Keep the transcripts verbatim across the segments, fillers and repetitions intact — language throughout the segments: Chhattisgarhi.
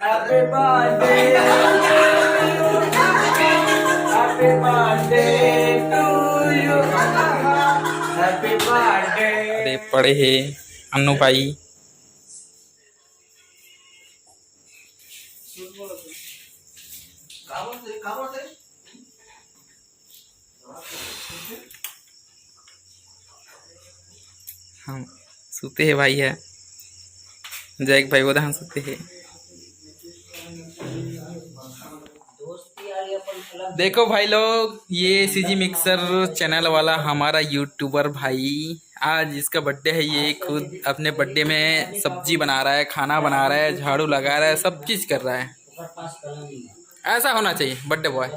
Happy birthday to you. Happy birthday to you. Happy birthday. अरे पड़े हे अन्नू भाई। हम सुते हे भाई ह, जैक भाई वो दहन सुते हे। देखो भाई लोग, ये सीजी मिक्सर चैनल वाला हमारा यूट्यूबर भाई, आज इसका बर्थडे है। ये खुद अपने बर्थडे में सब्जी बना रहा है, खाना बना रहा है, झाड़ू लगा रहा है, सब चीज कर रहा है। ऐसा होना चाहिए बर्थडे बॉय।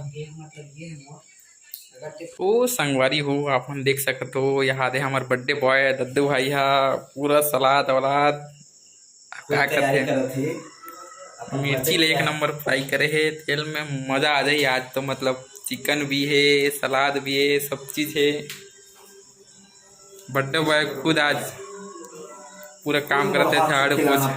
ओ संगवारी हो, आप मन देख सकत हो, यहाँ दे हमर बर्थडे बॉय दद्दू भाई हा पूरा सलाद वलाद का करथे। मिर्ची ले एक नंबर फ्राई करे हे तेल में, मजा आ जाही आज तो। मतलब चिकन भी हे, सलाद भी हे, सब चीज हे। बर्थडे बॉय खुद आज पूरा काम करत हे, झाड़ू पोछा।